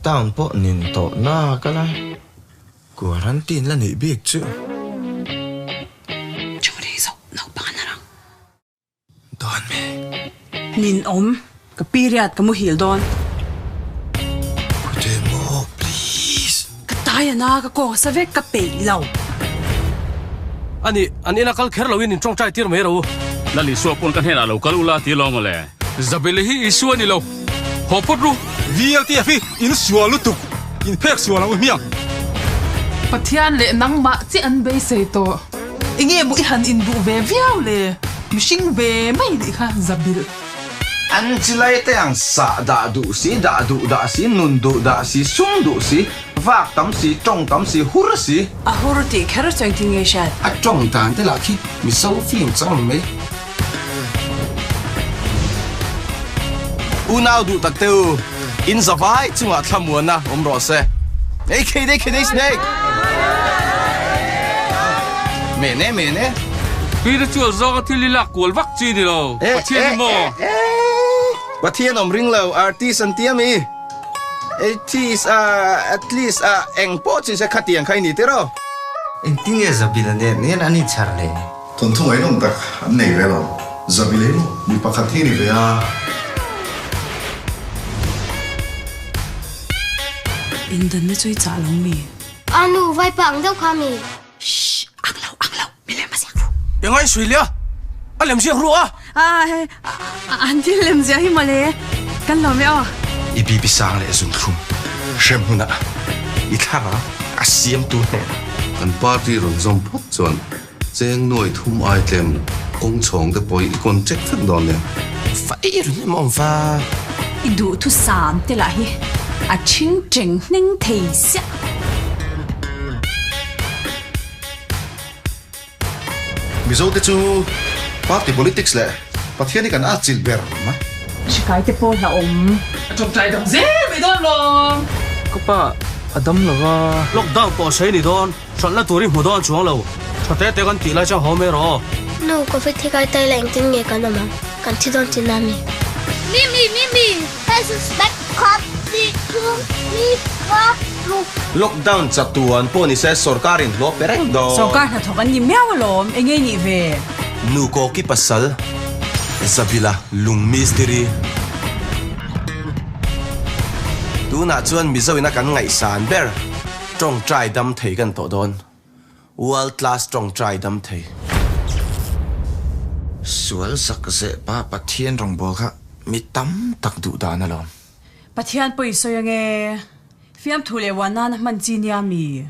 Lockdown pawh nin tawh nak a lai. Quarantine la neih bik chu. Churi zawk naupang an harang. Dawn me. Nin awm. Ka period ka muhil dawn. Pute maw please. Ka tai a na ka kawng sa vek ka peih lo. Ani, an ina kal kher loin in tawngtai tir mai ro. Lal Isua pawn ka hnenah lo kal ula ti lawm awle. Zabele hi Isua ni lo. Haw phawt ru. VLTF hi in sual lutuk, in phek sual ang u hmiang. Pathian leh nangmah chiah an beisei tawh. Enge maw i han induh ve viau le? Mihring ve mai nih kha Zabilh. An chilai te ang sah dah duh si, dah duh dah si, nun duh dah si, sum duh si, vak tam si, tawng tam si, hur si. A hur tih kher chu engtin nge hriat? A tawng dan te lah khi Mizo film chang mai. Unau duh tak te u, in zavai chungah thlamuanna awm rawh se. Ei khei dei khei dei snake! Mene mene. Spiritual zawnga thil hi lak kual vak chi ni lo. Pathian hi maw? Pathian awm ring lo, artist an ti a mi? Atheist a, at least a, eng pawh chin se khatiang kha i ni tiraw? Engtin nge Zabila nen hian an inchhar le? Thawnthu ngaihnawm tak an nei ve lo. Zabila hi maw mi pakhat hi a ni ve a. Indanna chu i chah lo mi? A nu, vaipa ang deuh kha mi? Shh! Ang lo, ang lo, mi lem a ziak ru. Eng a insuih lia? A lem ziak ru a! A, an thil lem ziah hi mawle, kan lawm e aw. I bibi sang leh zunthlum hrem hunah i thlarau a siamtu hnenah. Kan party rawn zawm phawt chuan cheng nuai thum ai tlem lo kawng chhawng te pawh hi i contract vek dawn nia. Fai run em awm va. I duhthusam te lah hi a thing teng hneng thei siah. Mizo te chu party politics leh Pathian hi kan at chilh ber mai. Hrikai te pawh hlauhawm. A tawngtai dam zel mai dawn lawm. Ka pa a dam lo va. Lockdown pawh sei ni dawn, hralhna tur i hmu dawn chuang lo. Tha te te kan tih lai chuan haw mai rawh aw. Nu, Covid hi kai tai la engtin nge kan awm ang? Kan thi dawn tih na mi? Mimi, Mimi, hei suspect khat, hnih, thum, li, nga, ruk. Lockdown chatuan pawh ni se sorkar in hlawh pe reng dawn. Sorkar hnathawk an ni miau alawm, eng nge nih ve? Nu Koki pasal, Zabila lung mistiri. Tunah chuan Mizo ina kan ngaihsan ber tawngtai dam thei kan tawh dawn. World class tawngtai dam thei. Sual zak zeh pa Pathian rawngbâwl kha mi tam tak duh dan alawm. Pathian pawh i sawi ange. Fiamthu leh uan nana hman chi nia mi?